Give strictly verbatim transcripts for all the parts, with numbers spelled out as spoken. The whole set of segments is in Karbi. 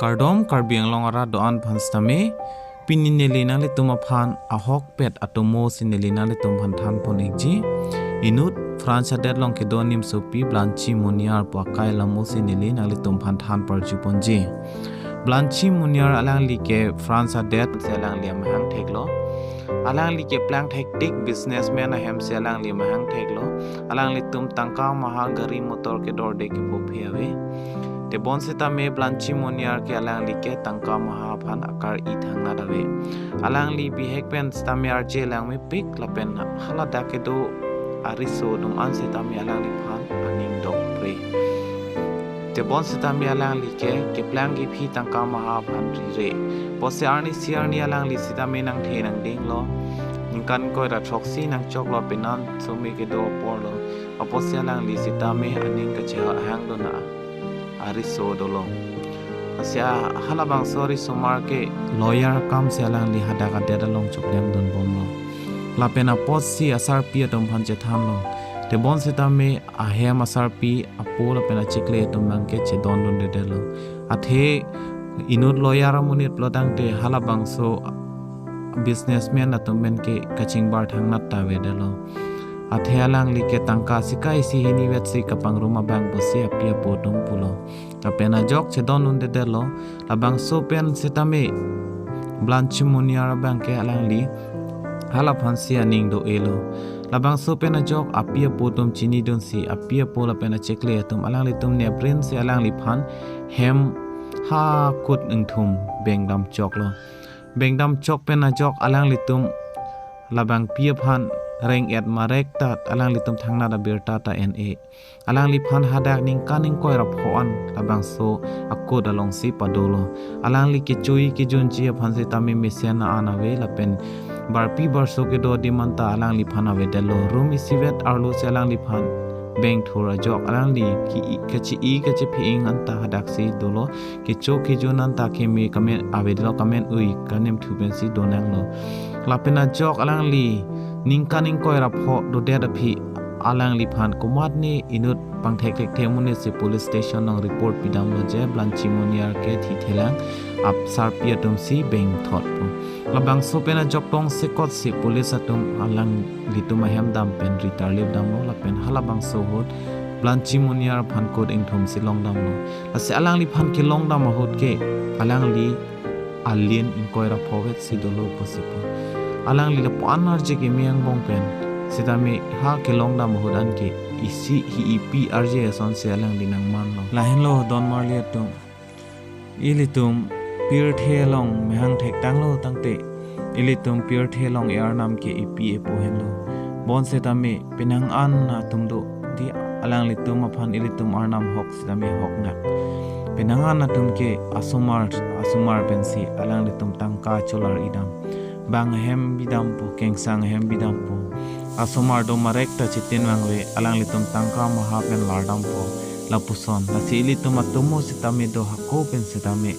Kardom Karbi Anglong arat do-an aphan sitame, pini neli nanglitum aphan ahokpet atomo si neli nanglitum aphan thanpon-ikji. Inut France adet along kedo nimsopi Blanche Monnier pu akai alamo si neli nanglitum aphan than parjuponji. Blanche Monnier alangli ke France adet si alangli amahang theklo. Alangli keplang thektik businessman ahem si alangli amahang theklo. Alanglitum tangka maha gari motor kedorde kepuphe ave. Tebon sitame Blanche Monnier ke alangli ke tangka maha aphan akar-i thangnat ave. Alangli bihek pen sitame arje langmepik lapen haladak kedo ariso atum an sitame alangliphan aning dokpre. Tebon sitame alangli ke keplang kephi tangka maha aphan rire. Apotsi arnisi arni alangli sitame nangthe nangdinglo. Ningkan ingkoi ra throksi nangchoklo, penan some kedo aporlo. Apotsi alangli sitame aning kachehang dona ariso dolo. Lasi halabangso arisomar ke lawyer akam si alangli hadak adet along choklem dunbomlo. Lapen apotsi asarpi atum aphan chethanlo. Tebon sitame ahem asarpi apo lapen achikle atum abang ke chedondundedetlo. Athe inut lawyer amonit pulotangte halabangso businessman atum pen ke kachingbar thangnat ta avedetlo. Athe alangli ke tangka sikai isi hini vetsi kapangrum abang pusi api apo atum pulo. Lapen ajok chedondundedetlo. Labangso pen sitame Blanche Monnier abang ke alangli hala aphansi aning do-elo. Labangso pen ajok api apo atum chinidunsi api apo lapen achikle atum alanglitum neprinsi alangliphan hem ha akut ingthum bengdam choklo. Bengdam chok pen ajok alanglitum labangpi aphan reng-et marek ta alanglitum thangnat abirta ta en-e. Alangliphan hadak ningkan ingkoi ra pho an labangso akut alongsi padolo. Alangli kechui kejunji aphan sitame mesen an ave lapen barpi barso kedo adim anta alangliphan avedetlo. Room isivet arlo si alangliphan bengthur ajok alangli ke-i, kache-i kachepi-ing anta hadaksi dolo. Kecho kejun anta keme kamen avedetlo, kamen ui kanemthu pensi donanglo. Lapen ajok alangli ningkan ingkoi ra pho dodet aphi alangliphan komatne inut pangthek thekthe amonit si police station along report pidamlo je Blanche Monnier ke thithelang, asarpi atum si bengthot pu. Labangso pen ajok tongsekot si police atum alanglitum ahem dam pen ritarlip damlo lapen halabangso ahut Blanche Monnier aphan akut ingthum si longdamlo. Lasi alangliphan kelongdam ahut ke alangli alin ingkoi ra pho vetsi dolo pusi pu. Alangli lapu-an arje keme angbong pen sitame ha kelongdam ahut anke isi hi-ipi arje asonsi alangli nangmanlo. Lahenlo donmarli atum. Ilitum pirthe along mehang thektanglo tangte ilitum pirthe along e-arnam ke ipi epo henlo. Bonsitame penang an atum do di alanglitum aphan ilitum arnam hok sitame hoknang. Penang an atum ke asomar asomar pensi alanglitum tangka cholar-idam. Bang ahem bidampo, kengsang ahem bidampo. Asomar do marek ta chitin vangve, alanglitum tangka maha pen lardampo. Lapuson, lasi ilitum atomo sitame do hako pen sitame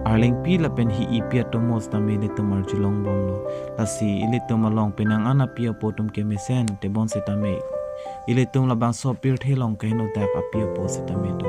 arlengpi lapen hi-ipi atomo sitame ilitum arjulongbomlo. Lasi ilitum along penang an api apo atum kemesen, tebonsitame ilitum labangso pirthe along kaheno dak api apo sitame do.